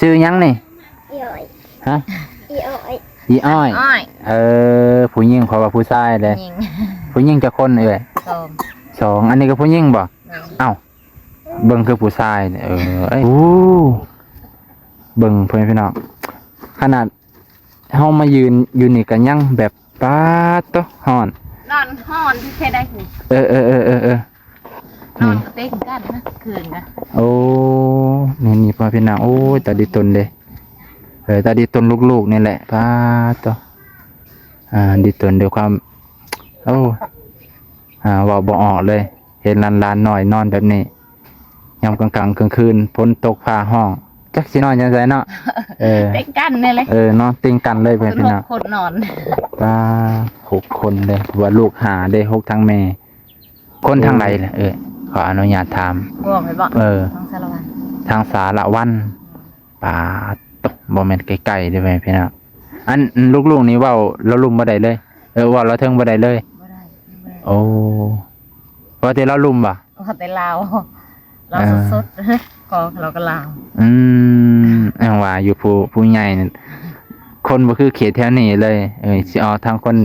ຊື່ຫຍັງນີ້? ອີອ້ອຍ. ຮະ? ອີອ້ອຍ. ອີອ້ອຍ. ອ້ອຍ. ເອີ ຜູ້ຍິງ ເພາະວ່າຜູ້ຊາຍເດ້. ຍິງ. ຜູ້ຍິງຈັກຄົນເອື້ອຍ? ສອງ. ສອງ. ອັນນີ້ກໍຜູ້ຍິງບໍ່? ແມ່ນ. ເອົ້າ ເບິ່ງຄືຜູ້ຊາຍນີ້. ເອີ ເອີຍ ໂອ້ ເບິ່ງ ພໍ່ແມ່ພີ່ນ້ອງ ຂະໜາດ ເຮົາມາຢືນຢູ່ນີ້ກໍຍັງແບບ ປາດໂທ້ ຮ້ອນ ຮ້ອນ ຮ້ອນທີ່ເຮັດໄດ້ນີ້. ເອີ ເອີ ເອີ ເອີ ເອີ ນີ້ ເຕັງກັນນະ ຄືນນະ. ໂອ້ ນີ້ ນີ້ ພໍ່ແມ່ພີ່ນ້ອງ ໂອ້ຍ ຕາດີຕົນເດ້. ເອີ ຕາດີຕົນລູກໆນີ້ແຫຼະ ປາດໂທ້ ອ່າ ດີຕົນດ້ວຍຄວາມ ໂອ້ ອ່າ ເວົ້າບໍ່ອອກເລີຍ. ເຫັນຫຼານນ້ອຍນອນແບບນີ້ ຍາມກາງໆກາງຄືນ ຝົນຕົກຟ້າຮ້ອງ ຈັກຊິນອນຈັ່ງໃດເນາະ. ເອີ ເຕັງກັນນີ້ແຫຼະ. ເອີ ນອນເຕັງກັນເລີຍ ເພື່ອນພີ່ນ້ອງ ຄົນນອນ. ປາ ຫົກຄົນເດ້ ວ່າລູກຫ້າເດ້ ຫົກທັງແມ່. ຄົນທາງໃດລະ? ເອີ ຂໍອະນຸຍາດຖາມ. ບອກໄດ້ບໍ່? ເອີ ທາງສາລະວັນ ທາງສາລະວັນ. ປາດໂທ້ ບໍ່ແມ່ນໃກ້ໆເດ້ ເພື່ອນພີ່ນ້ອງ. ອັນ ລູກໆນີ້ເວົ້າລາວລຸ່ມບໍ່ໄດ້ເລີຍ? ເອີ ເວົ້າລາວເທິງບໍ່ໄດ້ເລີຍ? ບໍ່ໄດ້ ບໍ່ໄດ້. ໂອ້ ເວົ້າແຕ່ລາວລຸ່ມບໍ່? ເວົ້າແຕ່ລາວ ລາວສົດໆ ຂອງລາວກໍລາວ. ອືມ ຈັ່ງວ່າຢູ່ ຜູ້ ຜູ້ໃຫຍ່ນັ້ນ ຄົນບໍ່ຄືເຂດແຖວນີ້ເລີຍ. ເອີ ຊິເອົາທາງຄົນ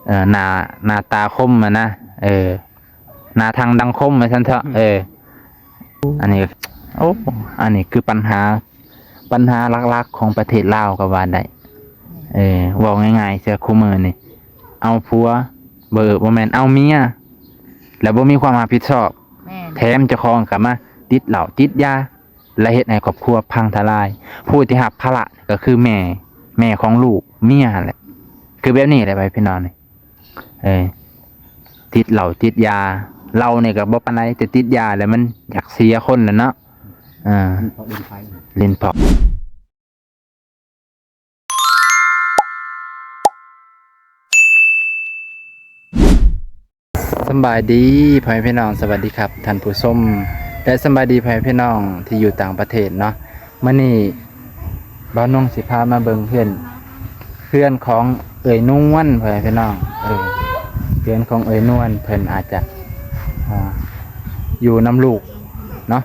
ເອີ ໜ້າ ໜ້າຕາຄົມຫັ້ນນະ. ເອີ ໜ້າທັງດັງຄົມວ່າຊັ້ນເຖາະ. ເອີ ອັນນີ້ ໂອ້ ອັນນີ້ຄືບັນຫາ ບັນຫາຫຼັກໆຂອງປະເທດລາວກໍວ່າໄດ້. ເອີ ເວົ້າງ່າຍໆຊະ ຄູ່ມື້ນີ້ ເອົາຜົວ ບໍ່ ບໍ່ແມ່ນ ເອົາເມຍ ແລ້ວບໍ່ມີຄວາມຮັບຜິດຊອບ. ແມ່ນ. ແຖມເຈົ້າຂອງກໍມາຕິດເຫຼົ້າຕິດຢາ ແລະ ເຮັດໃຫ້ຄອບຄົວພັງທະລາຍ. ຜູ້ທີ່ຮັບພາລະກໍຄືແມ່ ແມ່ຂອງລູກ ເມຍຫັ້ນແຫຼະ. ຄືແບບນີ້ແຫຼະ ພີ່ນ້ອງນີ້. ເອີ ຕິດເຫຼົ້າຕິດຢາ ເຫຼົ້ານີ້ກໍບໍ່ປານໃດ ແຕ່ຕິດຢາແລ້ວມັນຢາກເສຍຄົນແຫຼະເນາະ. ເອີ ຫຼິ້ນເພາະ. ສຳບາຍດີພໍ່ແມ່ພີ່ນ້ອງ ສະຫວັດດີຄັບທ່ານຜູ້ຊົມ ແລະ ສຳບາຍດີພໍ່ແມ່ພີ່ນ້ອງທີ່ຢູ່ຕ່າງປະເທດເນາະ. ມື້ນີ້ບ່າວນົງຊິພາມາເບິ່ງເຮືອນ ເຮືອນຂອງເອື້ອຍນວນ ພໍ່ແມ່ພີ່ນ້ອງ. ເອີ ເຮືອນຂອງເອື້ອຍນວນ ເພິ່ນອາດຈະ ອ່າ ຢູ່ນຳລູກເນາະ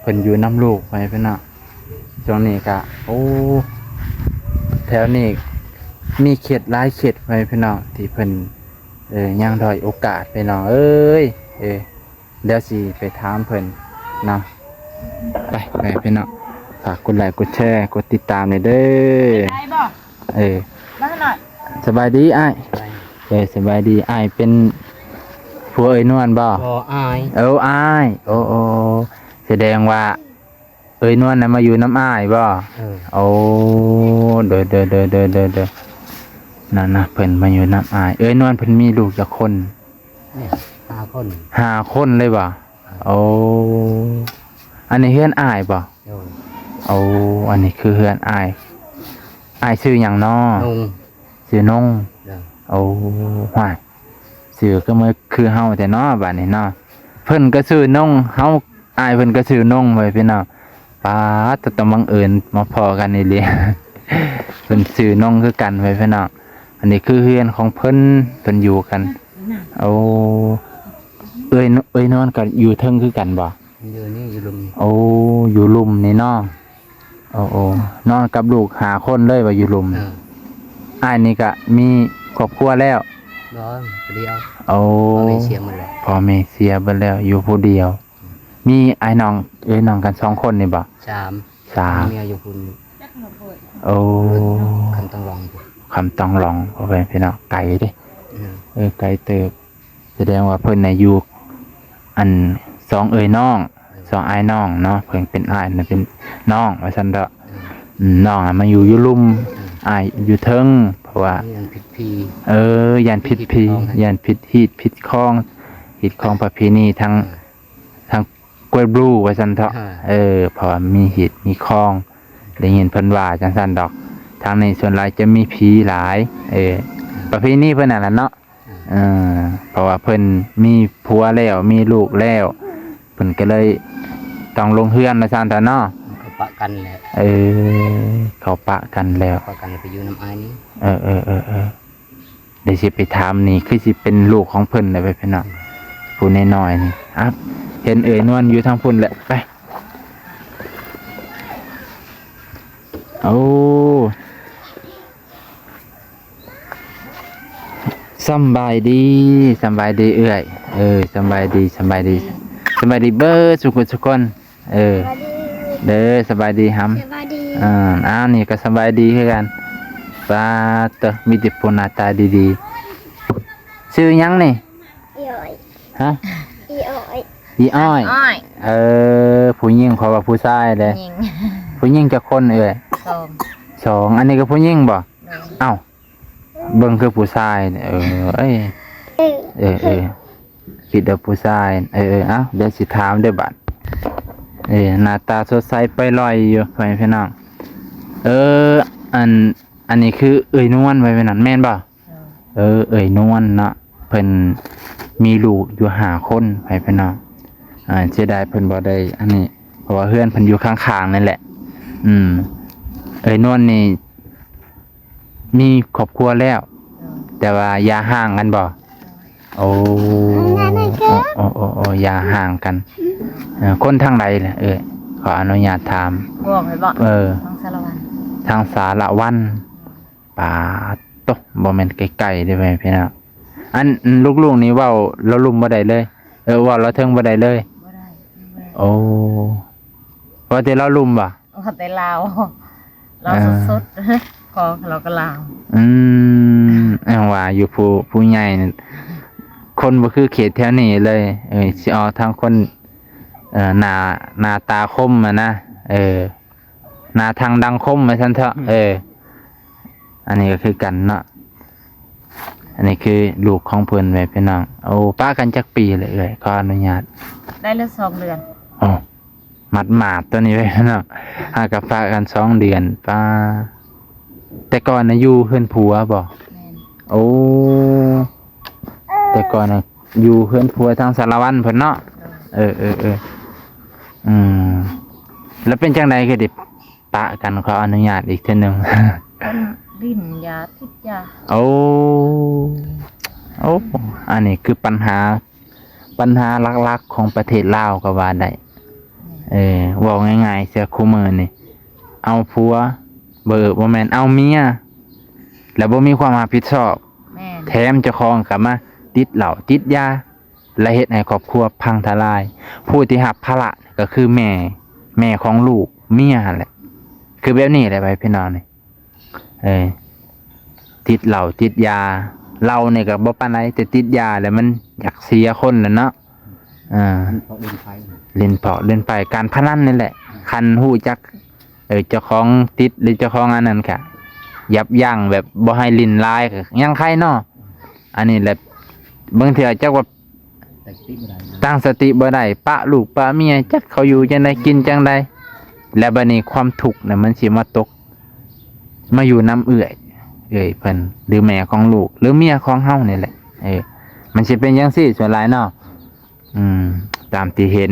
ເພິ່ນຢູ່ນຳລູກ ພໍ່ແມ່ພີ່ນ້ອງ. ຊ່ວງນີ້ກະ ໂອ້ ແຖວນີ້ມີເຂດຫຼາຍເຂດ ພໍ່ແມ່ພີ່ນ້ອງ ທີ່ເພິ່ນ ເອີ ຍັງດ້ອຍໂອກາດ ພີ່ນ້ອງເອີຍ. ເອີ ດຽວຊິໄປຖາມເພິ່ນເນາະ. ໄປ ໄປພີ່ນ້ອງ ຝາກກົດໄລກົດແຊ ກົດຕິດຕາມແດ່ເດີ. ໄດ້ບໍ່? ເອີ ມາໜ້ອຍ. ສະບາຍດີອ້າຍ. ເອີ ສະບາຍດີ. ອ້າຍເປັນຜົວເອື້ອຍນວນບໍ່? ບໍ່ ອ້າຍ. ເອີ ອ້າຍ. ໂອ້ ໂອ້ ສະແດງວ່າເອື້ອຍນວນນະມາຢູ່ນຳອ້າຍບໍ່? ເອີ ໂອ້ ໂດຍ ໂດຍ ນັ້ນນະ ເພິ່ນມາຢູ່ນຳອ້າຍ. ເອື້ອຍນວນເພິ່ນມີລູກຈັກຄົນ? ນີ້ ຫ້າຄົນ. ຫ້າຄົນເລີຍບໍ່? ໂອ້ ອັນນີ້ເຮືອນອ້າຍບໍ່? ໂດຍ. ໂອ້ ອັນນີ້ຄືເຮືອນອ້າຍ. ອ້າຍຊື່ຫຍັງນໍ? ນົງ. ຊື່ນົງ. ໂດຍ. ໂອ້ ຫ້ວຍ ຊື່ກໍມາຄືເຮົາແທ້ເນາະ ບາດນີ້ເນາະ. ເພິ່ນກໍຊື່ນົງ ເຮົາ ອ້າຍເພິ່ນກໍຊື່ນົງ ເວີຍພີ່ນ້ອງ. ປາດ ແຕ່ບັງເອີນມາພໍ້ກັນອີ່ຫຼີ ເພິ່ນຊື່ນົງຄືກັນ ເວີຍພີ່ນ້ອງ. ອັນນີ້ຄືເຮືອນຂອງເພິ່ນ ເພິ່ນຢູ່ກັນ. ໂອ້ ເອື້ອຍ ເອື້ອຍນວນກໍຢູ່ເທິງຄືກັນບໍ່? ຢູ່ນີ້ ຢູ່ລຸ່ມນີ້. ໂອ້ ຢູ່ລຸ່ມນີ້ເນາະ. ໂອ້ ໂອ້ ນອນກັບລູກຫ້າຄົນເລີຍວ່າຢູ່ລຸ່ມ. ເອີ ອ້າຍນີ້ກະມີຄອບຄົວແລ້ວ? ບໍ່ ຜູ້ດຽວ. ໂອ້ ພໍ່ແມ່ເສຍໝົດແລ້ວ. ພໍ່ແມ່ເສຍເບິດແລ້ວ ຢູ່ຜູ້ດຽວ. ອືມ ມີອ້າຍນ້ອງ ເອື້ອຍນ້ອງກັນສອງຄົນນີ້ບໍ່? ສາມ. ສາມ. ເມຍຢູ່ພຸ້ນ. ໂອ້ ຄຳຕອງຫຼອງ. ຄຳຕອງຫຼອງ ພໍ່ແມ່ພີ່ນ້ອງ ໄກເດ້. ອືມ ເອີ ໄກເຕີບ. ສະແດງວ່າເພິ່ນນະຢູ່ ອັນ ສອງເອື້ອຍນ້ອງ ສອງອ້າຍນ້ອງເນາະ. ເພິ່ນເປັນອ້າຍ ເປັນນ້ອງວ່າຊັ້ນເຖາະ. ອືມ ອືມ ນ້ອງນະມາຢູ່ ຢູ່ລຸ່ມ. ອືມ ອ້າຍຢູ່ເທິງ ເພາະວ່າ ຢ້ານຜິດຜີ. ເອີ ຢ້ານຜິດຜີ ຜິດຮີດຜິດຄອງ ຢ້ານຜິດຮີດຜິດຄອງ ຮີດຄອງປະເພນີທາງ ເອີ ທາງກວຍບລູວ່າຊັ້ນເຖາະ. ເອີ ເອີ ເພາະວ່າມີຮີດມີຄອງ ໄດ້ຍິນເພິ່ນວ່າຈັ່ງຊັ້ນດອກ. ທາງນີ້ສ່ວນຫຼາຍຈະມີຜີຫຼາຍ. ເອີ ປະເພນີເພິ່ນນັ້ນລະເນາະ. ເອີ ເອີ ເພາະວ່າເພິ່ນມີຜົວແລ້ວ ມີລູກແລ້ວ ເພິ່ນກໍເລີຍຕ້ອງລົງເຮືອນວ່າຊັ້ນເຖາະເນາະ. ເຂົາປະກັນແລ້ວ. ເອີ ເຂົາປະກັນແລ້ວ ປະກັນໄປຢູ່ນຳອ້າຍນີ້. ເອີ ເອີ ເອີ ເອີ ດຽວຊິໄປຖາມນີ້ ຄືຊິເປັນລູກຂອງເພິ່ນແຫຼະ ໄປພີ່ນ້ອງ. ຜູ້ນ້ອຍໆນີ້ ອ່ະ ເຫັນເອື້ອຍນວນຢູ່ທາງພຸ້ນແຫຼະ. ໄປ. ໂອ້ ສຳບາຍດີ ສຳບາຍດີເອື້ອຍ. ເອີ ສຳບາຍດີ ສຳບາຍດີ ສຳບາຍດີເບີດສູ່ຄົນສູ່ຄົນ. ເອີ ສະບາຍດີ ເດີ ສະບາຍດີຫຳ. ສະບາຍດີ ອ່າ ອ້າວ ນີ້ກໍສະບາຍດີຄືກັນ. ປາດໂຕ ມີແຕ່ຜູ້ໜ້າຕາດີໆ. ຊື່ຫຍັງນີ້? ອີອ້ອຍ. ຮະ? ອີອ້ອຍ. ອີອ້ອຍ. ອ້ອຍ. ເອີ ຜູ້ຍິງ ເພາະວ່າຜູ້ຊາຍເດ້. ຜູ້ຍິງ. ຜູ້ຍິງຈັກຄົນເອື້ອຍ? ສອງ. ສອງ. ອັນນີ້ກໍຜູ້ຍິງບໍ່? ໂດຍ. ເອົ້າ ເບິ່ງຄືຜູ້ຊາຍນີ້. ເອີ ເອີ ເອີ ຄິດວ່າຜູ້ຊາຍ. ເອີ ເອີ ເອົ້າ ດຽວຊິຖາມເດີບາດ. ເອີ ໜ້າຕາສົດໃສປ່ອຍລອຍຢູ່ ພໍ່ແມ່ພີ່ນ້ອງ. ເອີ ອັນ ອັນນີ້ຄືເອື້ອຍນວນ ພໍ່ແມ່ພີ່ນ້ອງ ແມ່ນບໍ່? ເອີ ເອື້ອຍນວນເນາະ ເພິ່ນມີລູກຢູ່ຫ້າຄົນ ພໍ່ແມ່ພີ່ນ້ອງ. ເສຍດາຍເພິ່ນບໍ່ໄດ້ອັນນີ້ ເພາະວ່າເຮືອນເພິ່ນຢູ່ຂ້າງໆນີ້ແຫຼະ. ອືມ ເອື້ອຍນວນນີ້ ມີຄອບຄົວແລ້ວ ແຕ່ວ່າຢ່າຮ້າງກັນບໍ່? ໂອ້ ໂອ້ ໂອ້ ໂອ້ ຢ່າຮ້າງກັນ. ເອີ ຄົນທາງໃດລະເອື້ອຍ? ຂໍອະນຸຍາດຖາມ. ບອກໃຫ້ບໍ? ເອີ ທາງສາລະວັນ. ທາງສາລະວັນ. ປາດໂຕ ບໍ່ແມ່ນໃກ້ໆເດ້ ພີ່ນ້ອງ. ອັນ ອັນ ລູກໆນີ້ເວົ້າລາວລຸ່ມບໍ່ໄດ້ເລີຍ? ເອີ ເວົ້າລາວເທິງບໍ່ໄດ້ເລີຍ? ບໍ່ໄດ້. ໂອ້ ເວົ້າແຕ່ລາວລຸ່ມບໍ່? ເວົ້າແຕ່ລາວ ລາວສົດໆ ເອີ ພໍລາວກໍລາວ. ອືມ ແອງວ່າຢູ່ ຜູ້ ຜູ້ໃຫຍ່ນີ້ ຄົນບໍ່ຄືເຂດແຖວນີ້ເລີຍ. ເອີ ຊິເອົາທາງຄົນ ເອີ ໜ້າ ໜ້າຕາຄົມຫັ້ນນະ. ເອີ ໜ້າທັງດັງຄົມວ່າຊັ້ນເຖາະ. ເອີ ອັນນີ້ກໍຄືກັນເນາະ. ອັນນີ້ຄືລູກຂອງເພິ່ນໄວ້ ພີ່ນ້ອງ. ໂອ້ ປະກັນຈັກປີແລ້ວເອື້ອຍ? ຂໍອະນຸຍາດ. ໄດ້ແລ້ວສອງເດືອນ. ໂອ້ ໝາດໆ ຕົວນີ້ໄວ້ ພີ່ນ້ອງ. ຫາກໍປະກັນສອງເດືອນ. ປາ ແຕ່ກ່ອນນະຢູ່ເຮືອນຜົວບໍ່? ແມ່ນ. ໂອ້ ແຕ່ກ່ອນນະຢູ່ເຮືອນຜົວທາງສາລະວັນເພິ່ນເນາະ. ໂດຍ. ເອີ ເອີ ເອີ ອືມ ແລ້ວເປັນຈັ່ງໃດຄືໄດ້ ປະກັນ ຂໍອະນຸຍາດອີກເທື່ອໜຶ່ງ. ເພິ່ນຫຼິ້ນຢາ ຕິດຢາ. ໂອ້ ໂອ້ ອັນນີ້ຄືບັນຫາ ບັນຫາຫຼັກໆຂອງປະເທດລາວກໍວ່າໄດ້. ແມ່ນ. ເອີ ເວົ້າງ່າຍໆຊະ ຄູ່ມື້ນີ້ ເອົາຜົວ ບໍ່ ບໍ່ແມ່ນ ເອົາເມຍ ແລ້ວບໍ່ມີຄວາມຮັບຜິດຊອບ. ແມ່ນ. ແຖມເຈົ້າຂອງກໍມາຕິດເຫຼົ້າຕິດຢາ ແລະ ເຮັດໃຫ້ຄອບຄົວພັງທະລາຍ. ຜູ້ທີ່ຮັບພາລະກໍຄືແມ່ ແມ່ຂອງລູກ ເມຍຫັ້ນແຫຼະ. ຄືແບບນີ້ແຫຼະ ພີ່ນ້ອງນີ້. ເອີ ຕິດເຫຼົ້າຕິດຢາ ເຫຼົ້ານີ້ກໍບໍ່ປານໃດ ແຕ່ຕິດຢາແລ້ວມັນຢາກເສຍຄົນແຫຼະເນາະ. ເອີ ຫຼິ້ນເພາະຫຼິ້ນໄພ ຫຼິ້ນເພາະຫຼິ້ນໄພ ການພະນັນນີ້ແຫຼະ. ຄັນຮູ້ຈັກ ເອີ ເຈົ້າຂອງຕິດ ຫຼື ເຈົ້າຂອງອັນນັ້ນກະຢັບຢັ້ງ ແບບບໍ່ໃຫ້ຫຼິ້ນຫຼາຍ ກະຍັງໄຄເນາະ. ອັນນີ້ແຫຼະ ບາງເທື່ອຈັກວ່າຕັ້ງສະຕິບໍ່ໄດ້ ປະລູກປະເມຍ ຈັກເຂົາຢູ່ຈັ່ງໃດ ກິນຈັ່ງໃດ. ແລ້ວບາດນີ້ຄວາມທຸກນະ ມັນຊິມາຕົກ ມາຢູ່ນຳເອື້ອຍ ເອື້ອຍເພິ່ນ ຫຼື ແມ່ຂອງລູກ ຫຼື ເມຍຂອງເຮົານີ້ແຫຼະ. ເອີ ມັນຊິເປັນຈັ່ງຊີ້ສ່ວນຫຼາຍເນາະ. ອືມ ຕາມທີ່ເຫັນ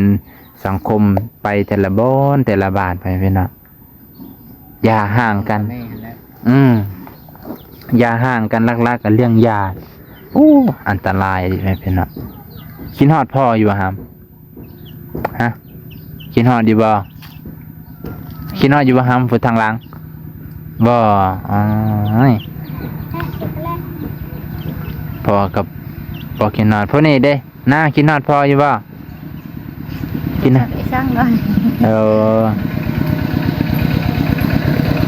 ສັງຄົມໄປແຕ່ລະບ່ອນແຕ່ລະບ້ານໄປ ພີ່ນ້ອງ ຢ່າຫ່າງກັນ. ອືມ ຢ່າຫ່າງກັນ ຫຼັກໆກໍເລື່ອງຢາ. ໂອ້ ອັນຕະລາຍເດ້ ພີ່ນ້ອງ. ຄິດຮອດພໍ່ຢູ່ບໍ່ຫຳ? ຮະ? ຄິດຮອດຢູ່ບໍ່? ຄິດຮອດຢູ່ບໍ່ຫຳ ຜູ້ທາງຫຼັງ? ບໍ່. ໂອ້ຍ ພໍ່ກໍບໍ່ຄິດຮອດ. ຜູ້ນີ້ເດ້ ນາ ຄິດຮອດພໍ່ຢູ່ບໍ່? ຄິດນະ ໄປຊ່າງກ່ອນ. ເອີ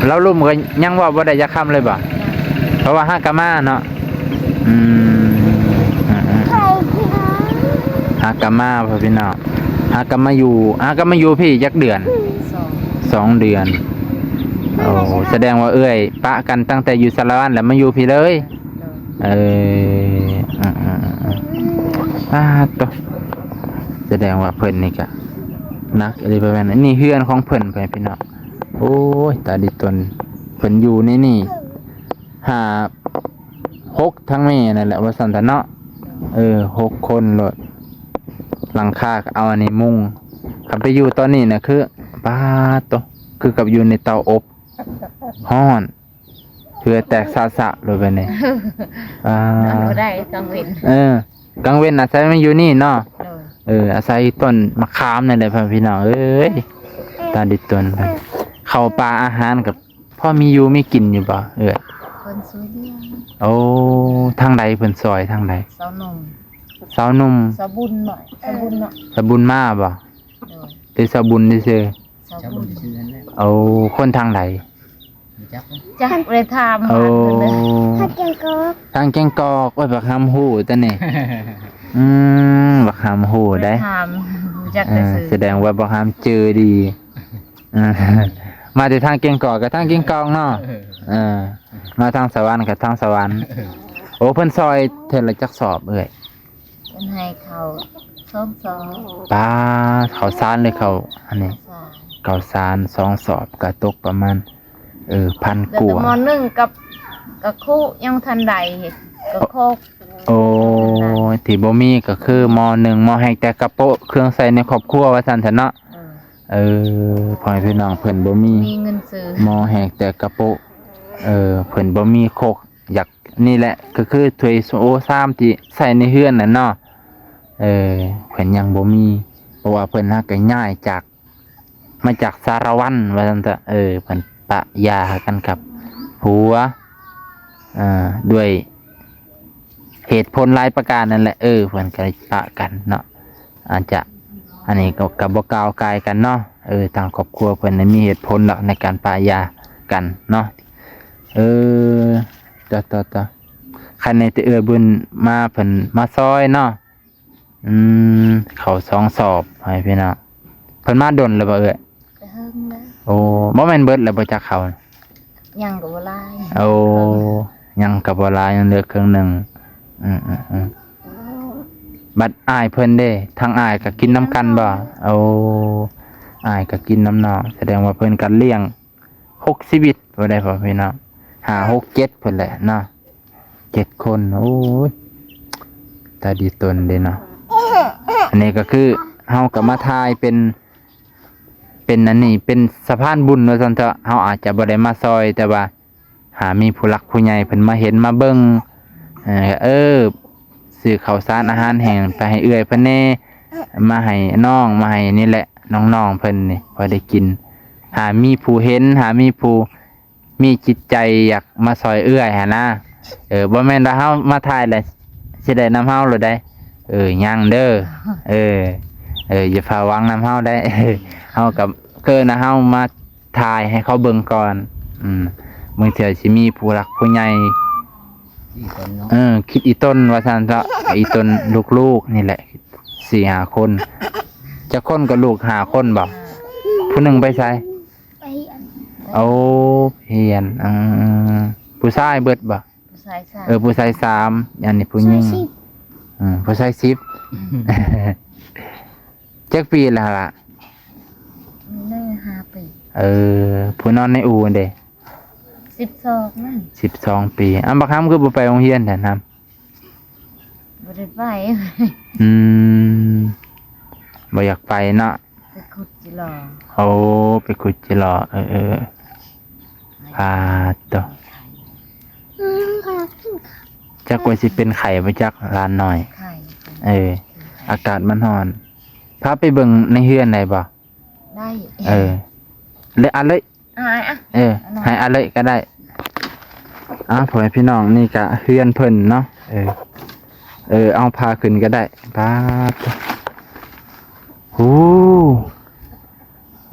ລາວລຸ່ມກໍຍັງເວົ້າບໍ່ໄດ້ຈັກຄຳເລີຍບໍ່? ຍັງ. ເພາະວ່າຫາກະມາເນາະ. ອືມ ຫາກະມາ ພໍ່ພີ່ນ້ອງ ຫາກະມາຢູ່ ຫາກະມາຢູ່ພີ້ຈັກເດືອນ? ສອງ ສອງເດືອນ. ໂອ້ ສະແດງວ່າເອື້ອຍປະກັນຕັ້ງແຕ່ຢູ່ສາລະວັນ ແລ້ວມາຢູ່ພີ້ເລີຍ. ໂດຍ. ເອີ ອືມໆໆ ປາດໂຕ ສະແດງວ່າເພິ່ນນີ້ກະໜັກອີ່ຫຼີ ປະມານນີ້. ນີ້ເຮືອນຂອງເພິ່ນ ພໍ່ພີ່ນ້ອງ. ໂອ້ຍ ຕາດີຕົນ ເພິ່ນຢູ່ໃນນີ້ ຫ້າ ຫົກ ທັງແມ່ນັ້ນແຫຼະ ວ່າຊັ້ນຊະເນາະ. ເອີ ຫົກຄົນໂລດ ຫຼັງຄາກໍເອົາອັນນີ້ມຸງ. ຄັນໄປຢູ່ຕອນນີ້ນະ ຄື ປາດໂຕ ຄືກັບຢູ່ໃນເຕົາອົບ ຮ້ອນ ເຫື່ອແຕກສະໆ ໂລດແບບນີ້. ອ່າ ນອນບໍ່ໄດ້ກາງເວັນ. ເອີ ກາງເວັນອາໄສມາຢູ່ນີ້ເນາະ. ໂດຍ. ເອີ ອາໄສຕົ້ນມະຂາມນີ້ແຫຼະ ພໍ່ພີ່ນ້ອງເອີຍ. ຕາດີຕົນ ເຂົ້າປາອາຫານກໍ ພໍມີຢູ່ມີກິນຢູ່ບໍ່ເອື້ອຍ? ເພິ່ນຊ່ວຍເຫຼືອ. ໂອ້ ທາງໃດເພິ່ນຊ່ອຍ ທາງໃດ? ຊາວໜຸ່ມ ຊາວໜຸ່ມ ຊາວບຸນເນາະ ຊາວບຸນເນາະ ຊາວບຸນມາບໍ່? ໂດຍ ຫຼືຊາວບຸນຊື່ໆ? ຊາວບຸນ ຊາວບຸນຊື່ໆນັ້ນແຫຼະ. ໂອ້ ຄົນທາງໃດ? ບໍ່ຈັກ ຈັກ ບໍ່ໄດ້ຖາມ ໂອ້ ຫາເພິ່ນເລີຍ. ທາງແກງກອກ ທາງແກງກອກ. ໂອ້ຍ ບັກຫຳຮູ້ຕົວນີ້. ອືມ ບັກຫຳຮູ້ໄດ໋ ຖາມ ຮູ້ຈັກແຕ່ຊື່. ເອີ ສະແດງວ່າບັກຫຳຈື່ດີ. ເອີ ມາແຕ່ທາງແກງກອກກໍທາງແກງກອກເນາະ. ເອີ ເອີ ມາທາງສະຫວັນກໍທາງສະຫວັນ. ໂອ້ ເພິ່ນຊ່ອຍເທື່ອລະຈັກສອບເອື້ອຍ? ເພິ່ນໃຫ້ເຂົ້າສອງສອບ. ປາ ເຂົ້າສານ ຫຼືເຂົ້າອັນນີ້? ເຂົ້າສານ ເຂົ້າສານສອງສອບກໍຕົກປະມານ ເອີ ພັນກວ່າ. ແຕ່ ມໍໜຶ່ງກັບ ກັບຄຸຍັງບໍ່ທັນໄດ້ເຮັດ ກໍໂຄກ. ໂອ້ ທີ່ບໍ່ມີກໍຄືມໍໜຶ່ງ ມໍແຮກແຕ່ກະໂປະ ເຄື່ອງໃຊ້ໃນຄອບຄົວວ່າຊັ້ນຊະເນາະ. ເອີ ເອີ ພໍ່ແມ່ພີ່ນ້ອງເພິ່ນບໍ່ມີ ມີເງິນຊື້ ມໍແຮກແຕ່ກະໂປະ. ເອີ ເພິ່ນບໍ່ມີຄົກ ຢາກ ນີ້ແຫຼະ ກໍຄືຖ້ວຍໂອຊາມທີ່ໃຊ້ໃນເຮືອນນັ້ນເນາະ. ເອີ ເພິ່ນຍັງບໍ່ມີ ເພາະວ່າເພິ່ນຫາກໍຍ້າຍຈາກ ມາຈາກສາລະວັນວ່າຊັ້ນເຖາະ. ເອີ ເພິ່ນປະຢາກັນກັບຜົວ ເອີ ດ້ວຍເຫດຜົນຫຼາຍປະການນັ້ນແຫຼະ. ເອີ ເພິ່ນກໍໄດ້ປະກັນເນາະ. ອາດຈະ ອັນນີ້ກໍ ກໍບໍ່ກ້າວກ່າຍກັນເນາະ. ເອີ ທາງຄອບຄົວເພິ່ນນະມີເຫດຜົນດອກໃນການປະຢາກັນເນາະ. ເອີ ຕະ ຕະ ຕະ ຄັນໃນແຕ່ເອື້ອຍບຸນມາ ເພິ່ນມາຊ່ອຍເນາະ. ອືມ ເຂົ້າສອງສອບ ໃຫ້ພີ່ນ້ອງ. ເພິ່ນມາດົນແລ້ວບໍ່ເອື້ອຍ? ແຕ່ເຫິງແລ້ວ. ໂອ້ ບໍ່ແມ່ນເບິດແລ້ວບໍ່ຈັກເຂົ້າ? ຍັງກໍບໍ່ຫຼາຍ. ໂອ້ ຍັງກໍບໍ່ຫຼາຍ ຍັງເຫຼືອເຄິ່ງໜຶ່ງ. ອືມໆໆ ບັດອ້າຍເພິ່ນເດ້ ທາງອ້າຍກໍກິນນຳກັນບໍ່? ໂອ້ ອ້າຍກໍກິນນຳເນາະ. ສະແດງວ່າເພິ່ນກໍລ້ຽງຫົກຊີວິດບໍ່ໄດ້ ພໍ່ແມ່ພີ່ນ້ອງ ຫ້າ ຫົກ ເຈັດ ພຸ້ນແຫຼະເນາະ. ເຈັດຄົນ ໂອ້ຍ ຕາດີຕົນເດ້ເນາະ. ອັນນີ້ກໍຄືເຮົາກໍມາຖ່າຍເປັນ ເປັນອັນນີ້ ເປັນສະພານບຸນວ່າຊັ້ນເຖາະ. ເຮົາອາດຈະບໍ່ໄດ້ມາຊ່ອຍ ແຕ່ວ່າຫາມີຜູ້ຫຼັກຜູ້ໃຫຍ່ເພິ່ນມາເຫັນມາເບິ່ງ ເອີ ເອີ ຊື້ເຂົ້າສານອາຫານແຫ້ງໄປໃຫ້ເອື້ອຍເພິ່ນແດ່ ມາໃຫ້ນ້ອງ ມາໃຫ້ນີ້ແຫຼະ ນ້ອງໆເພິ່ນນີ້ ພໍໄດ້ກິນ. ຫາມີຜູ້ເຫັນ ຫາມີຜູ້ມີຈິດໃຈຢາກມາຊ່ອຍເອື້ອຍຫັ້ນນະ. ເອີ ບໍ່ແມ່ນວ່າເຮົາມາຖ່າຍແລ້ວຊິໄດ້ນຳເຮົາໂລດໃດ໋. ເອີ ຍັງເດີ. ເອີ ເອີ ຢ່າຟ້າວຫວັງນຳເຮົາໃດ໋. ເຮົາກໍເກີນນະ ເຮົາມາ ຖ່າຍໃຫ້ເຂົາເບິ່ງກ່ອນ. ອືມ ບາງເທື່ອຊິມີຜູ້ຫຼັກຜູ້ໃຫຍ່ ອີ່ຕົນເນາະ ເອີ ຄິດອີ່ຕົນວ່າຊັ້ນເຖາະ. ອີ່ຕົນລູກໆນີ້ແຫຼະ ສີ່ຫ້າຄົນ. ຈັກຄົນກໍລູກ ຫ້າຄົນບໍ່? ຜູ້ໜຶ່ງໄປໃສ? ໄປອັນ ໂອ້ ຮຽນ. ອືມ ຜູ້ຊາຍເບິດບໍ່? ຜູ້ຊາຍສາມ. ເອີ ຜູ້ຊາຍສາມ ອັນນີ້ຜູ້ຍິງ. ຜູ້ຊາຍສິບ. ອືມ ຜູ້ຊາຍສິບ. ຈັກປີແລ້ວລະ? ມີໜຶ່ງຫ້າປີ. ເອີ ຜູ້ນອນໃນອູ່ຫັ້ນເດ? ສິບສອງນັ້ນ. ສິບສອງປີ. ອາ ບັກຫຳຄືບໍ່ໄປໂຮງຮຽນແທ້ຫຳ? ບໍ່ໄດ້ໄປ. ອືມ ບໍ່ຢາກໄປເນາະ. ໄປຂຸດຈິຫຼໍ່. ໂອ້ ໄປຂຸດຈິຫຼໍ່. ເອີໆ ປາດໂຕ ອືມ ຈັກວ່າຊິເປັນໄຂ້ບໍ່ຈັກ ຫຼານນ້ອຍ. ໄຂ້. ເອີ ອາກາດມັນຮ້ອນ. ພາໄປເບິ່ງໃນເຮືອນໄດ້ບໍ່? ໄດ້. ເອີ ເລີຍ ອາ ເລີຍ ອາ ເອີ ໃຫ້ອາເລີຍກໍໄດ້. ອ່າ ພໍ່ແມ່ພີ່ນ້ອງ ນີ້ກະເຮືອນເພິ່ນເນາະ. ເອີ ເອີ ເອົາພາຂຶ້ນກໍໄດ້. ປາດໂທ້ ໂອ້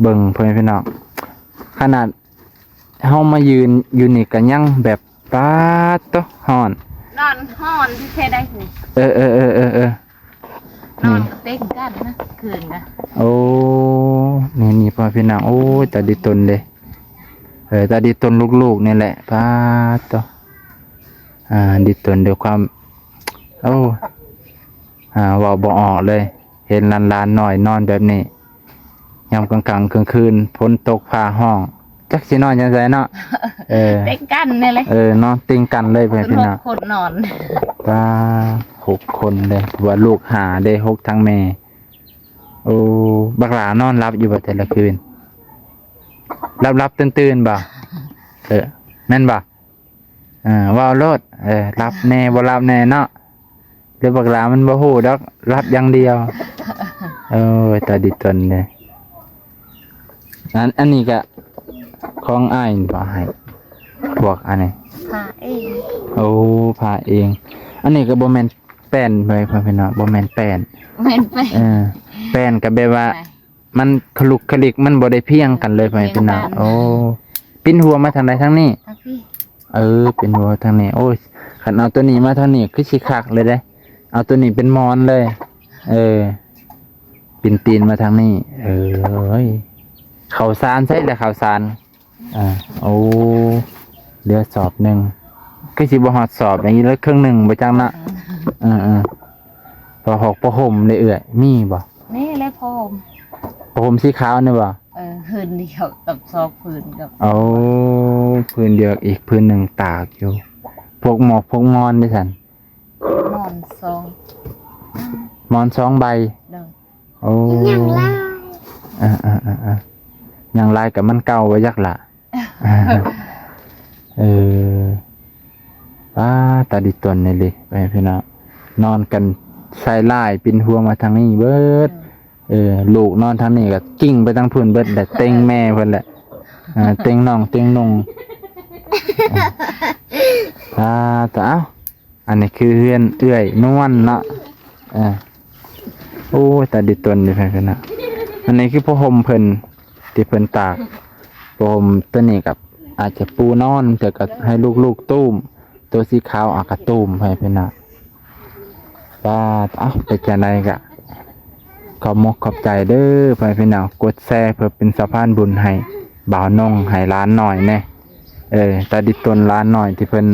ເບິ່ງ ພໍ່ແມ່ພີ່ນ້ອງ ຂະໜາດເຮົາມາຢືນຢູ່ນີ້ກໍຍັງແບບ ປາດໂທ້ ຮ້ອນ. ນອນຮ້ອນແທ້ໆໄດ໋ນີ້. ເອີໆໆໆໆ ນອນເຕັງກັນນະ ຄືນນະ. ໂອ້ ນີ້ໆ ພໍ່ແມ່ພີ່ນ້ອງ ໂອ້ຍ ຕາດີຕົນເດ້. ເອີ ຕາດີຕົນລູກໆນີ້ແຫຼະ. ປາດໂທ້ ອ່າ ດີຕົນດ້ວຍຄວາມ ໂອ້ ອ່າ ເວົ້າບໍ່ອອກເລີຍ. ເຫັນຫຼານໆນ້ອຍນອນແບບນີ້ ຍາມກາງໆກາງຄືນ ຝົນຕົກຟ້າຮ້ອງ ຈັກຊິນອນຈັ່ງໃດເນາະ. ເອີ ເຕັງກັນນີ້ແຫຼະ. ເອີ ນອນເຕັງກັນເລີຍ ພໍ່ແມ່ພີ່ນ້ອງ ຄົນນອນ. ປາ ຫົກຄົນເດ້ ເພາະວ່າລູກຫ້າເດ້ ຫົກທັງແມ່. ໂອ້ ບັກຫຼ້ານອນຫຼັບຢູ່ບໍ່ແຕ່ລະຄືນ? ຫຼັບໆຕື່ນໆບໍ່? ເອີ ແມ່ນບໍ່? ເອີ ເວົ້າໂລດ ເອີ ຫຼັບແດ່ບໍ່ຫຼັບແດ່ເນາະ. ຫຼືບັກຫຼ້າມັນບໍ່ຮູ້ດອກ ຫຼັບຢ່າງດຽວ. ໂອ້ຍ ຕາດີຕົນເດ້. ອັນ ອັນນີ້ກະ ຂອງອ້າຍບໍ່ໃຫ້ ພວກອັນນີ້ ຜ່າເອງ. ໂອ້ ຜ່າເອງ. ອັນນີ້ກໍບໍ່ແມ່ນແປ້ນເລີຍ ພໍ່ແມ່ພີ່ນ້ອງ ບໍ່ແມ່ນແປ້ນ ແມ່ນແປ້ນ ເອີ ແປ້ນກໍແບບວ່າ ມັນຄະລຸກຄະລິກ ມັນບໍ່ໄດ້ພຽງກັນເລີຍ ພໍ່ແມ່ພີ່ນ້ອງ. ໂອ້ ປິ່ນຫົວມາທາງໃດ? ທາງນີ້? ເອີ ປິ່ນຫົວທາງນີ້. ໂອ້ຍ ຄັນເອົາໂຕນີ້ມາທາງນີ້ຄືຊິຄັກເລີຍເດ້. ເອົາໂຕນີ້ເປັນໝອນເລີຍ. ເອີ ປິ່ນຕີນມາທາງນີ້. ເອີຍ ເຂົ້າສານໃສລະ ເຂົ້າສານ? ອ່າ ໂອ້ ເຫຼືອສອບໜຶ່ງ ຄືຊິບໍ່ຮອດສອບ ຢ່າງນີ້ເລີຍ ເຄິ່ງໜຶ່ງບໍ່ຈັກນະ. ເອີໆ ຜ້າຫົກຜ້າຫົ່ມເດ້ເອື້ອຍ ມີບໍ່? ນີ້ແຫຼະຜ້າຫົ່ມ ຜ້າຫົ່ມສີຂາວນີ້ບໍ່? ເອີ ພື້ນດຽວກັບສອງພື້ນກັບ ໂອ້ ພື້ນດຽວ ອີກພື້ນໜຶ່ງຕາກຢູ່. ພວກໝອກພວກໝອນເດ້ຊັ້ນ? ໝອນສອງ ໝອນສອງໃບ. ໂດຍ. ໂອ້ ຍັງຫຼາຍ ເອີໆໆໆ ຍັງຫຼາຍກໍມັນເກົ່າບໍ່ຈັກລະ. ເອີ ປ້າ ຕາດິຕົນນີ້ເລີຍ ໄປພີ່ນ້ອງ ນອນກັນສາຍລາຍ ປິ່ນຫົວມາທາງນີ້ເບິດ. ເອີ ລູກນອນທາງນີ້ກໍກິ້ງໄປທາງພຸ້ນເບິດແຫຼະ ເຕັງແມ່ເພິ່ນແຫຼະ ເຕັງນ້ອງເຕັງນຸ່ງ. ອ່າ ຕາ ເອົ້າ ອັນນີ້ຄືເຮືອນເອື້ອຍນວນເນາະ. ເອີ ໂອ້ຍ ຕາດິຕົນຢູ່ ເພິ່ນນະ. ອັນນີ້ຄືຜ້າຫົ່ມເພິ່ນ ທີ່ເພິ່ນຕາກ ຜ້າຫົ່ມໂຕນີ້ກໍອາດຈະປູນອນ ແຕ່ກໍໃຫ້ລູກໆຕູມ ໂຕສີຂາວອາກະຕູມໃຫ້ເພິ່ນນະ. ວ່າ ເອົ້າ ເປັນຈັ່ງໃດກໍຂອບມົກຂອບໃຈເດີ ພໍ່ແມ່ພີ່ນ້ອງ ກົດແຊເພື່ອເປັນສະພານບຸນໃຫ້ບ່າວນົງ ໃຫ້ຫຼານນ້ອຍແດ່. ເອີ ຕາດິຕົນຫຼານນ້ອຍທີ່ເພິ່ນ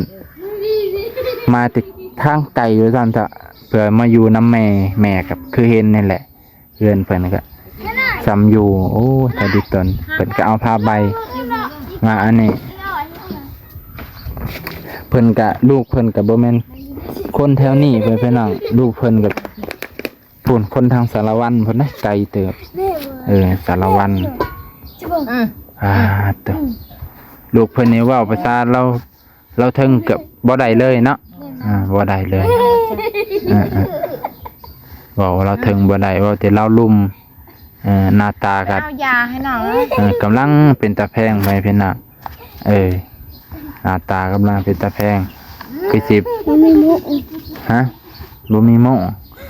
ມາແຕ່ທາງໄກວ່າຊັ້ນເຖາະ ເພື່ອມາຢູ່ນຳແມ່. ແມ່ກໍຄືເຫັນນີ້ແຫຼະ ເຮືອນເພິ່ນກໍຊ່ຳຢູ່. ໂອ້ ຕາດິຕົນ ເພິ່ນກໍເອົາຜ້າໃບມາອັນນີ້ ເພິ່ນກະ ລູກເພິ່ນກະບໍ່ແມ່ນຄົນແຖວນີ້ ເພື່ອນພີ່ນ້ອງ ລູກເພິ່ນກະ ພຸ້ນ ຄົນທາງສາລະວັນພຸ້ນນະ ໄກເຕີບ. ເອີ ສາລະວັນ. ອືມ ອ່າ ໂຕ ລູກເພິ່ນນີ້ເວົ້າພາສາລາວ ລາວເທິງເກືອບບໍ່ໄດ້ເລີຍເນາະ. ແມ່ນ ອ່າ ບໍ່ໄດ້ເລີຍ. ເອີໆ ເວົ້າລາວເທິງບໍ່ໄດ້ ເວົ້າແຕ່ລາວລຸ່ມ. ເອີ ໜ້າຕາກໍ ເອົາຢາໃຫ້ນ້ອງເອີຍ. ເອີ ກຳລັງເປັນຕາແພງ ໄປພີ່ນ້ອງ. ເອີ ໜ້າຕາກຳລັງເປັນຕາແພງ ຄືຊິ ບໍ່ມີໂມງ. ຮະ? ບໍ່ມີໂມງ.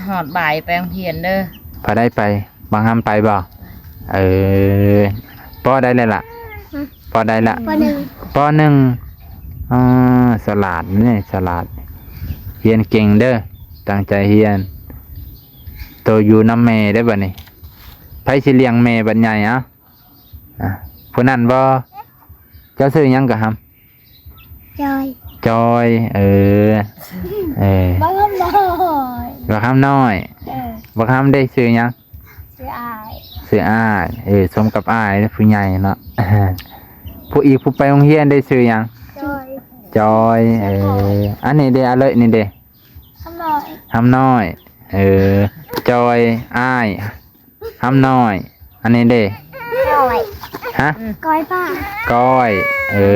ຮອດບ່າຍໄປໂຮງຮຽນເດີ. ໃຜໄດ້ໄປ? ບັງຮຳໄປບໍ່? ເອີ ປໍໃດແລ້ວລະ? ຮະ? ປໍໃດລະ? ປໍໜຶ່ງ ປໍໜຶ່ງ. ອໍ ສະຫຼາດເດ້ ສະຫຼາດ ຮຽນເກັ່ງເດີ ຕັ້ງໃຈຮຽນ. ໂຕຢູ່ນຳແມ່ເດີບັດນີ້. ໃຜຊິລ້ຽງແມ່ບັດໃຫຍ່? ເອົ້າ ອ່ະ ຜູ້ນັ້ນບໍ່? ເຈົ້າຊື່ຫຍັງກໍຫຳ? ຈອຍ ຈອຍ. ເອີ ເອີ ບັກຫຳນ້ອຍ ບັກຫຳນ້ອຍ. ເອີ ບັກຫຳເດ້ຊື່ຫຍັງ? ຊື່ອ້າຍ ຊື່ອ້າຍ. ເອີ ສົມກັບອ້າຍເດ້ ຜູ້ໃຫຍ່ເນາະ. ຜູ້ອີກຜູ້ໄປໂຮງຮຽນເດ້ຊື່ຫຍັງ? ຈອຍ ຈອຍ. ເອີ ອັນນີ້ເດ້ ອາເລີຍນີ້ເດ້ ຫຳນ້ອຍ ຫຳນ້ອຍ. ເອີ ຈອຍ ອ້າຍ ຫຳນ້ອຍ. ອັນນີ້ເດ້? ກ້ອຍ ຮະ? ກ້ອຍປ້າ ກ້ອຍ. ເອີ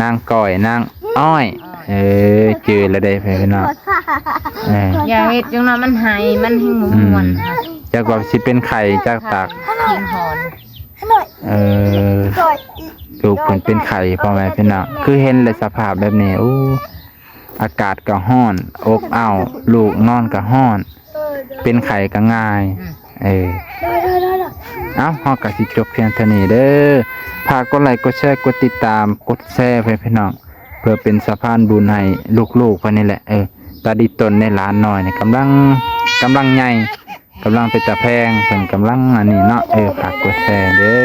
ນາງກ້ອຍ ນາງອ້ອຍ. ເອີ ຈື່ແລ້ວເດ້ ພີ່ນ້ອງ. ເອີ ຢ່າເຮັດຈັ່ງນັ້ນ ມັນໄຫ້ ມັນແຮງບໍ່ມ່ວນ. ອືມ ຈັກວ່າຊິເປັນໄຂ້ ຈັກຕາກ ເອີ ລູກເພິ່ນເປັນໄຂ້ ພໍ່ແມ່ພີ່ນ້ອງ ຄືເຫັນແລ້ວສະພາບແບບນີ້. ໂອ້ ອາກາດກໍຮ້ອນ ອົບອ້າວ ລູກນອນກໍຮ້ອນ ເປັນໄຂ້ກໍງ່າຍ. ອືມ ເອີ ໂດຍ ໂດຍ ໂດຍ ໂດຍ. ເອົ້າ ເຮົາກໍຊິຈົບພຽງເທົ່ານີ້ເດີ. ຝາກກົດໄລກ ກົດແຊ ກົດຕິດຕາມ ກົດແຊໃຫ້ພີ່ນ້ອງ ເພື່ອເປັນສະພານບຸນໃຫ້ລູກໆເພິ່ນນີ້ແຫຼະ. ເອີ ຕາດີຕົນໃນຫຼານນ້ອຍນີ້ກຳລັງ ກຳລັງໃຫຍ່ ກຳລັງເປັນຕາແພງ ເພິ່ນກຳລັງອັນນີ້ເນາະ. ເອີ ຝາກກົດແຊເດີ.